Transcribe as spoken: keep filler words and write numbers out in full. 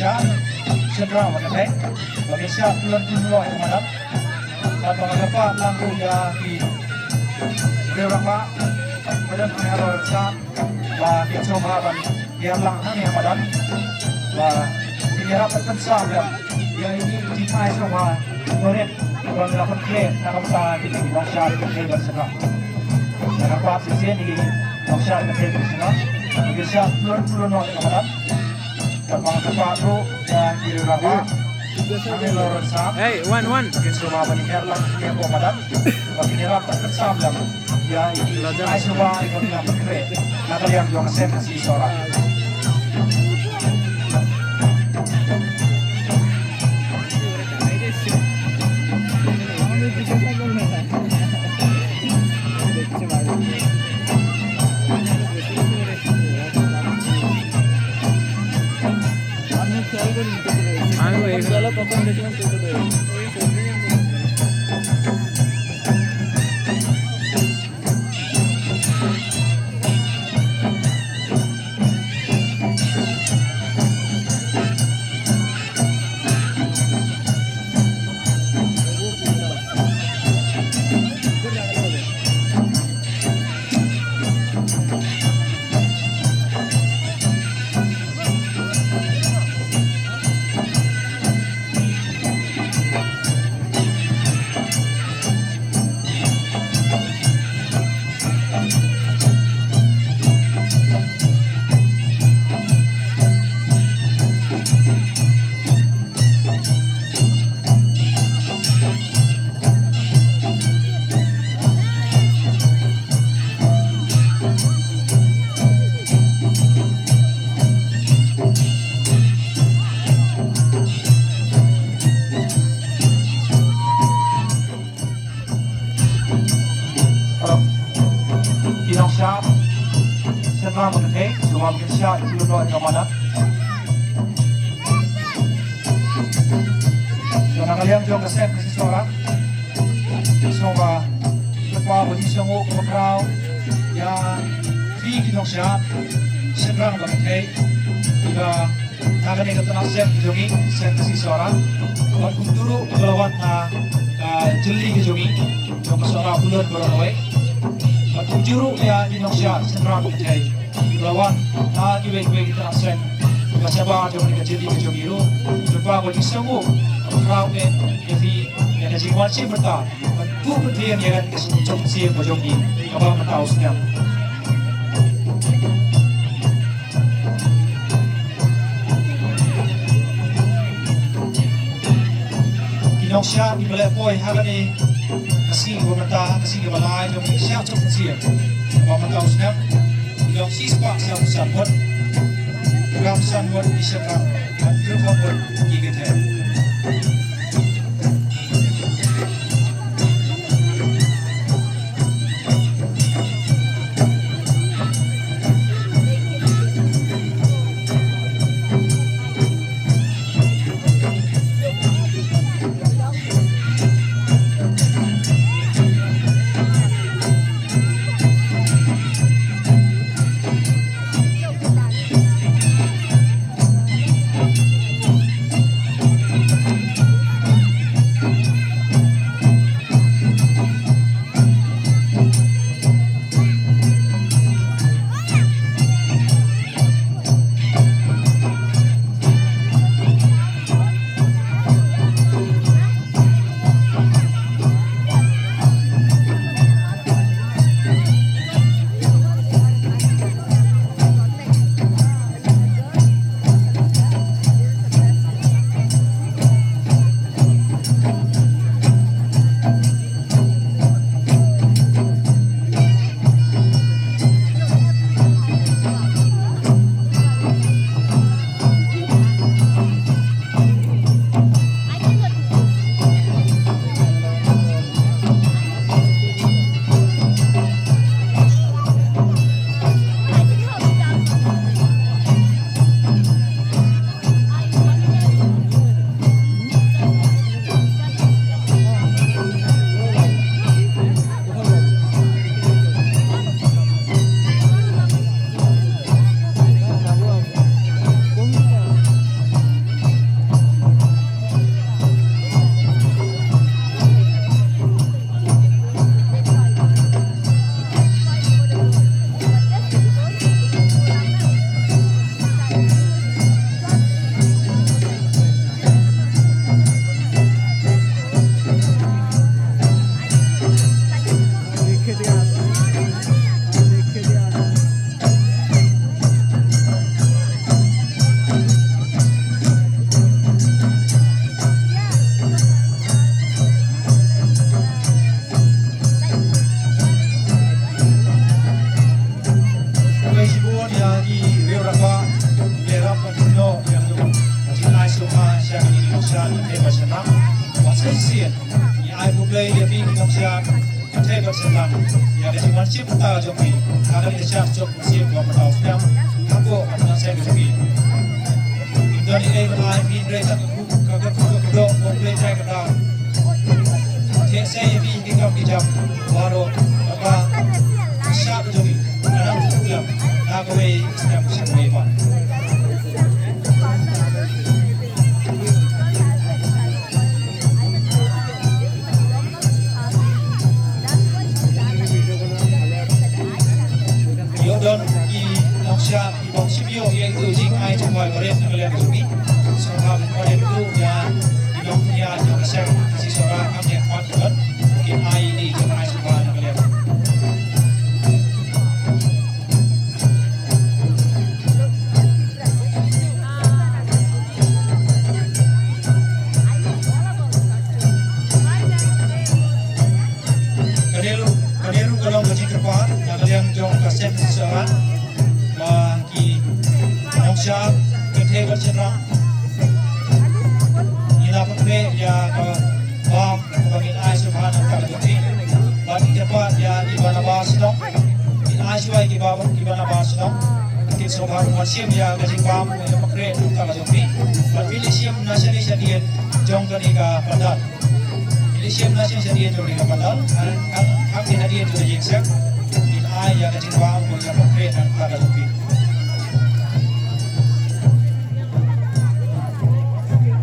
Shynrang ba kynthei ba kin shah pyllun pyllun noh ïa ka madan. Bad ba nga kyrpad lang ruh ïa ki riew rangbah ba don hangne ha Lorensan ba kin sngewbha ban ïalang hangne ha madan ba kin ïarap ban pynsah ïa ine i jingthmu sngewbha. Ba la pynkhreh na ka bynta kine ki nongshad kynthei bad shynrang. Nga kyrpad shisien ïa ki nongshad kynthei bad shynrang ba kin shah pyllun pyllun noh ïa ka madan. Bad nga kyrpad ruh ïa ki riew rangbah hangne ha Lorensan. Hey, wan, wan. Kin sngewbha ban ïalang ïa ka madan ba kin ïarap ban pynsah ïa ine i jingthmu sngewbha ba la pynkhreh na ka liang jong ka Seng Khasi Sohra. Ki nongshad shynrang bad kynthei, sngewbha ba kin shah pyllun noh ïa ka madan. Bad na ka liang jong ka Seng Khasi Sohra, sngewbha, sngewbha ba kin sngewbha ba khraw ïa phi ki nongshad shynrang bad kynthei kiba ha kane ka tnat seng ka jong ngi, Seng Khasi Sohra. Bad kumjuh ruh kiba la wan na ka jylli ka jong ngi jong ka Sohra Pulun baroh kawei. Bad kumjuh ruh ïa ki nongshad shynrang kynthei kiba la wan na kiwei kiwei ki tnat seng kiba shabar jong kane ka jylli ka jong ngi ruh. Kyrpad ba kin sngewbha ba khraw ïa phi ïa ka jingwan shim bynta bad buh pynthiem ïa kane ka seng jong ka jong ngi kaba mynta u snem. Ki nongshad kiba leh poi ha kane ka sngi kaba mynta, ka sngi kaba lai jong ka shad jong ka sien kaba mynta u snem, ki long shispah sanphew san ngut, hynriew san ngut ki shynrang bad hynriew ngut ki kynthei. Shibun ïa ki riew rangbah, ki riew rangbah ki noh ïa ka jingïaid sngewbha sha kane ka nongshad kynthei bad shynrang. Wat sa shisien ngi ai khublei ïa phi ki nongshad kynthei bad shynrang ïa ka jingwan shim bynta jong phi ha kane ka shad jong ka mynsiem kaba myntoi stem hapoh ka nongshad jong phi. Ngim don ei ei ban ai, phi hynrei tang ka kyrkhu ka kyrdoh, ka khublei trai kyrdan. Te sa ïa phi ki kam ki jam baroh kaba shad jong phi. Ka nang sngewlem na kawei stem sha kawei pat. Ïoh don ki nongshad ki bym shym ïoh ïa kito jingai jingmai barit na ka liang jong phi. Sngewbha ban ïathuh ïa ki nongpynïaid jong ka seng Khasi Sohra, kam ïa khmat ki don kin ai ïa ki jingai jingmai na ka liang. Kane ruh, kane ruh ka long ka jingkyrpad na ka liang jong ka seng Khasi Sohra ba ki nongshad kynthei bad shynrang ngi la pynkhreh ïa ka bam kaba ngin ai sngewbha na ka kynti. Bad ngi kyrpad ïa kiba na bar shnong, ngin ai shuwa ïa kiba, kiba na bar shnong kin sngewbha ban wan shim ïa ka jingbam kaba ngin pynkhreh na ka kynti. Bad phin leit shim na shane shadien jong kane ka pandal. Phi leit shim na shane shadien jong kane ka pandal, ha, ha, ha kane hadien jong ka ïing seng. Phin ai ïa ka jingbam kaba ngin pynkhreh na ka kynti.